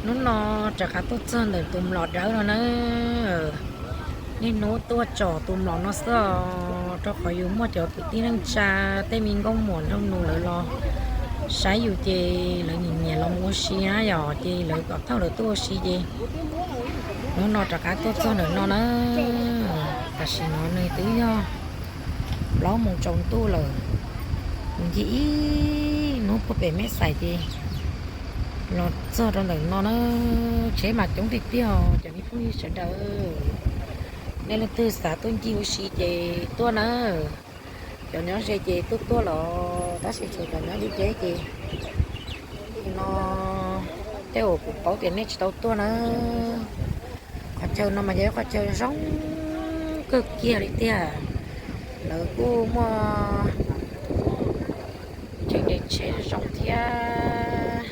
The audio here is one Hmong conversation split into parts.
Hnub no rov qab tuaj txog ntawm tus mlom dawb no na. Niaj hnub tuaj tsom tus mlom no xwb os, rau qhov yus muaj cov kwv tij neej tsa, tej me nkauj muam nraug nus lawv los saib yus ces lawv nyiam nyiam los mus ua si na yom, ces lawv kom thauj lawv tuaj ua si ces hnub no rov qab tuaj txog ntawm no na. Tam sim no nws twb yog plaub moos tsaus ntuj lawm, ncig ib hnub puag pem Meb Xais ces los txog rau ntawm no na. Tsheb mas coob tiag tiag os cov me phooj ywg sawv daws. Nej leej twg xav tuaj ncig ua si ces tuaj na. Cov nyob ze ces tuaj tuaj los, tab sis tshuav cov nyob deb deb ces no tej uas kuv paub tias nej tsis tau tuaj na. Qhov chaw no mas yog ib qhov chaw zoo kawg kiag li tiag. Lawv kuj muaj tsev, tsev zoo thiab.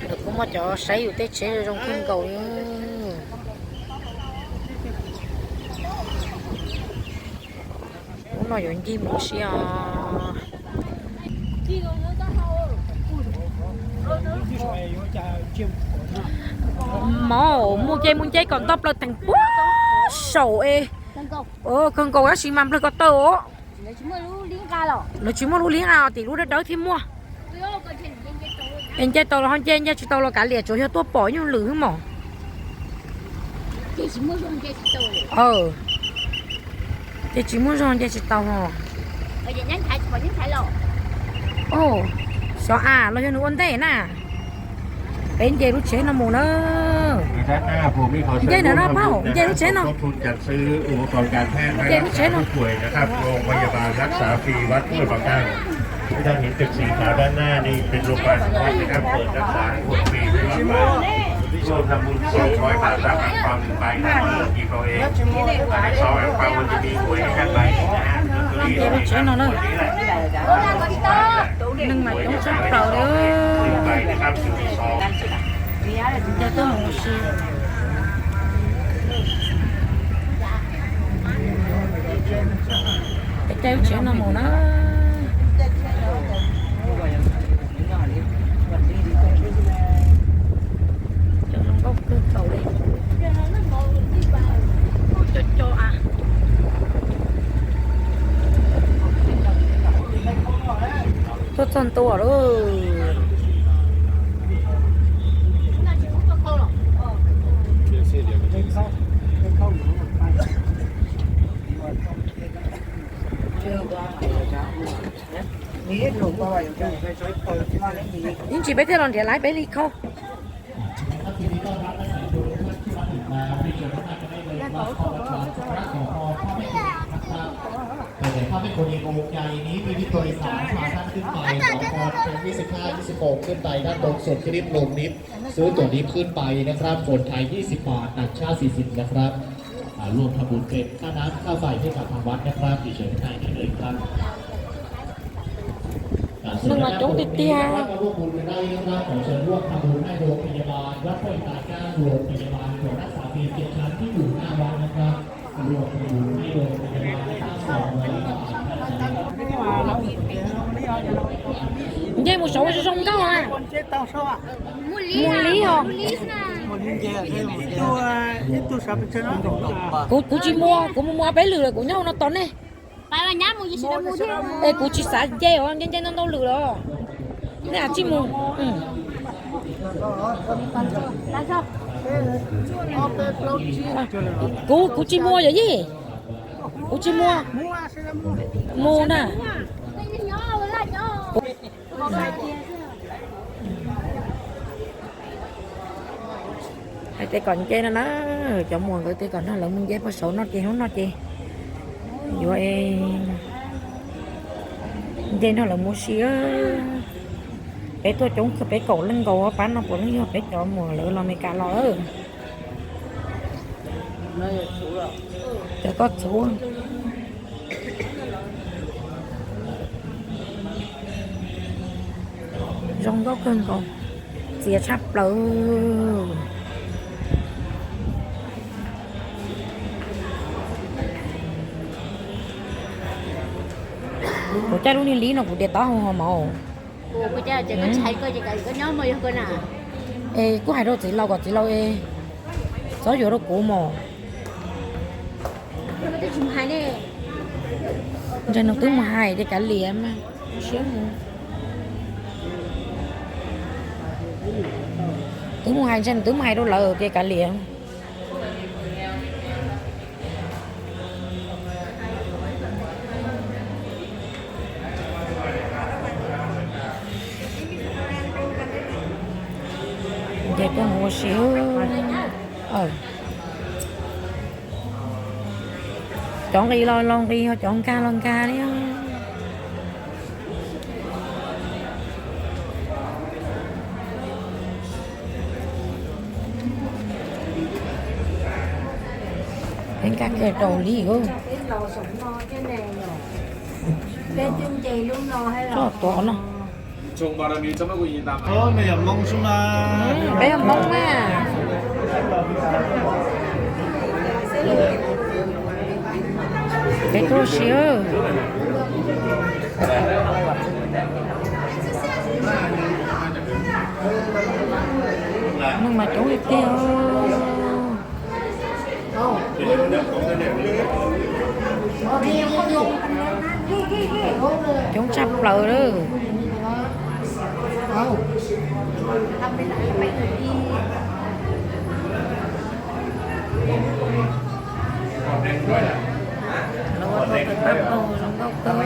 Lawv kuj muaj cov saib yus tej tsheb zoo kawg nkaus li. Hnub no yuav ncig mus ua si os. Mov mus ces mus nce kom nto plaws teem puag saum es kawg nkaus tab sis mas nplawg ko taw os. Lawv tsis muaj lub li nqa os, tim lub dawb dawb thiaj muaj. Es nce tau los ho nce, nce tsis tau los kav liam, tsuas yog tuaj pom nyuj lwm xwb mos. Ces tsis muaj zog nce tsis tau os. Xyov as los yog nws ua ntej na. Peb nce lub tsheb no mus na. Nce ntawm no phauj, nce lub tsheb no. Nce lub tsheb no. ท่านเห็นตึกสีขาวด้านหน้านี่เป็นโรงพยาบาลเฉพาะนะครับ เปิดรักษาคนฟรีไม่ว่ากันร่วมทำบุญสองร้อยบาทรับอ่างเปาหนึ่งใบนะครับเลือกหยิบเอาเองอันที่สองอ่างเปามันจะมีหวยให้ท่านใบหนึ่งนะฮะลอตเตอรี่ Nce lub tsheb no na. Neeg mas coob tshaj plaws li. Hนึ่งใบนะครับอยู่ที่ซอง Nce tuaj mus ua si. Peb caij lub tsheb no mus na. Cov zoo nkauj kawg nkaus li. Co co a. Tuaj txog ntua lawm. Ib ntsis peb thiaj los nrhiav laiv peb li khau. แต่ถ้าเป็นคนยังโอมใจนี้มีลิฟต์โดยสารพาท่านขึ้นไปสองคนเป็นยี่สิบห้า ยี่สิบหกขึ้นไปด้านบนสุดที่ลิฟต์ลงลิฟต์ซื้อตั๋วลิฟต์ขึ้นไปนะครับคนไทยยี่สิบบาทต่างชาติสี่สิบนะครับอ่าร่วมทำบุญเป็นค่าน้ำค่าไฟให้กับทางวัดนะครับเรียนเชิญข้างในได้เลยครับ Neeg mas coob tiag tiag. เดี๋ยวหมูสองมันจะชงเก้าอ่ะ หมูลี้เหรอ Kuv, kuv tsis muaj, kuv mus muaj peb lwm lawm, kuv nyob hauv no tos nej. Es kuv tsis xav nce os, nce nce ntau ntau lwm los nej tsis mus. Kuv, kuv tsis muaj yom yij. Kuv tsis muaj. Mus na. Hais tias kom nce no na, cov muam nkawd tias kom nrog lawv mus nce puag saud no ces hnub no ces yuav nce nrog lawv mus ua si. Peb tuaj coob kawg, peb kaum leej nkaus, pab no puav leej yog peb cov muam lawv los Meskas los. Cov koj txhuv zoo nkauj kawg nkaus, txias tshaj plaws. Kuv caij lub niag lift no kuv tias taub hau ho mov. Kuv cas ces koj ntshai koj ces koj nyob mus yog koj na. Es kuv hais rau txiv laus kom txiv laus es txhob yuav rau kuv mos. Ntshe nws twb mus hais ces kav liam mas. Siab mus. Twb mus hais, ntshe nws twb mus hais rau lawv ces kav liam. Ces koj mus ua si. Cov nqis los los nqis, cov nkag los nkag li. Peb nkag kiag rau li. Tso tuav no. Peb yog Hmoob na. Peb tuaj si. Neeg mas coob li tiag. Coob tshaj plaws lawm. Lawv ua tau tus pab paug zoo nkauj kawg.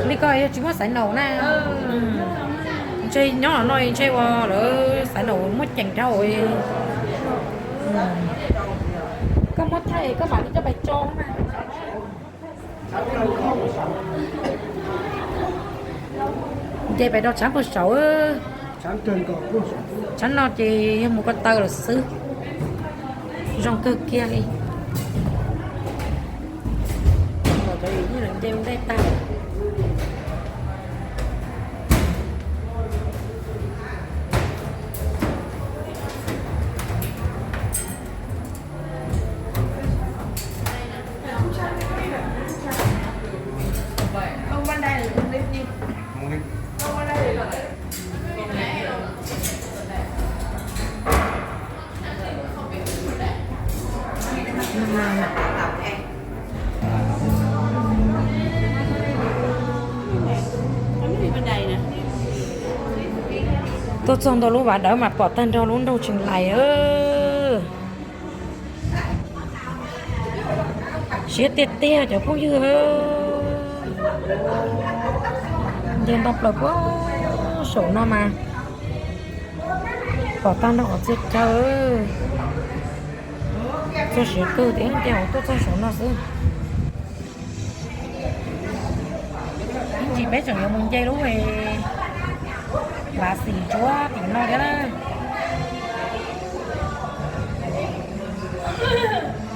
Li ko yog tsis muaj xaiv naum na. Ntshe nyob no ntshe ua lawv xaiv naum muaj ceem dhau. Koj muab thaij koj mam li coj pais tso na. Nce pais rau tshab puag saud. Tshab no ces yog mus ko taw lawm xwb. Zoo kawg kiag li. Kom cov yus nce ntej tag. Tuaj txog ntua lub vaj dawb mas pom tag nrho lub nroog Tseem Lais. Siab tiag tiag cov phooj ywg. Nce nto plaws puag saum no mas pom tag nrho qhov txhia chaw. Txog siav kawg tias nce hauv tuaj txog saum no xwb. Ib ntsis peb tseem yuav mus nce lub vav xim ntsuab tim no thiab na.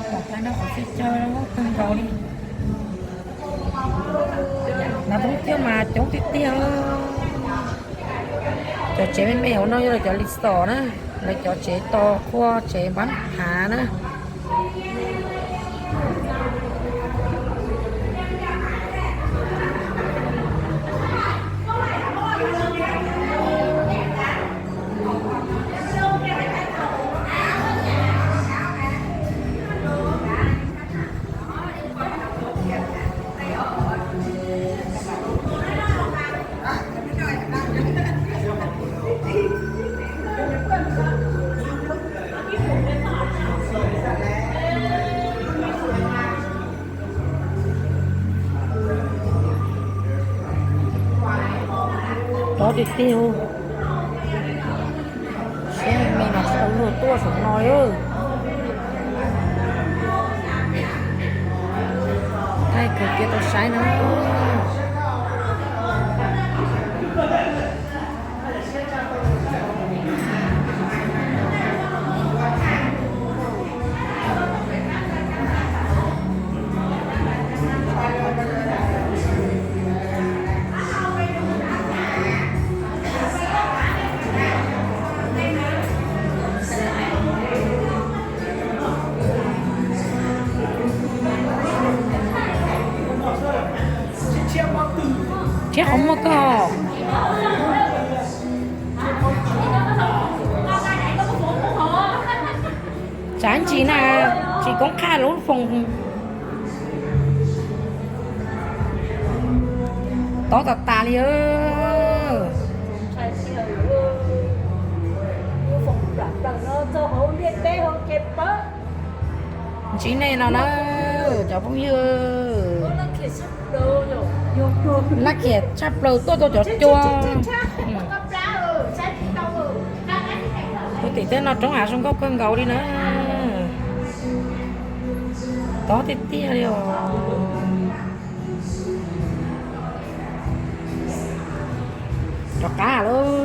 Pom tag nrho qhov txhia chaw kawg nkaus li. Nav toob tiaj mas coob tiag tiag. Cov tsev me me hauv no yog lawv cov resort na, lawv cov tsev tos qhua tsev npab hav na. Tob tiag tiag. Siab me me mas tsis tau luag Tuaj saum no. Thaij kawg kiag tau saib na. Tshiab qhov muag koj. Tsav ntsis na, tsis koob qhaj lub foos. Tob tas tas li. Ntsib nej no na, cov phooj ywg. Laj khiam tshaj plaws tuaj tau cov cua. Tus tim tej no roob hav zoo nkauj kawg nkaus li na. Tob tiag tiag li os. Rov qab lauj.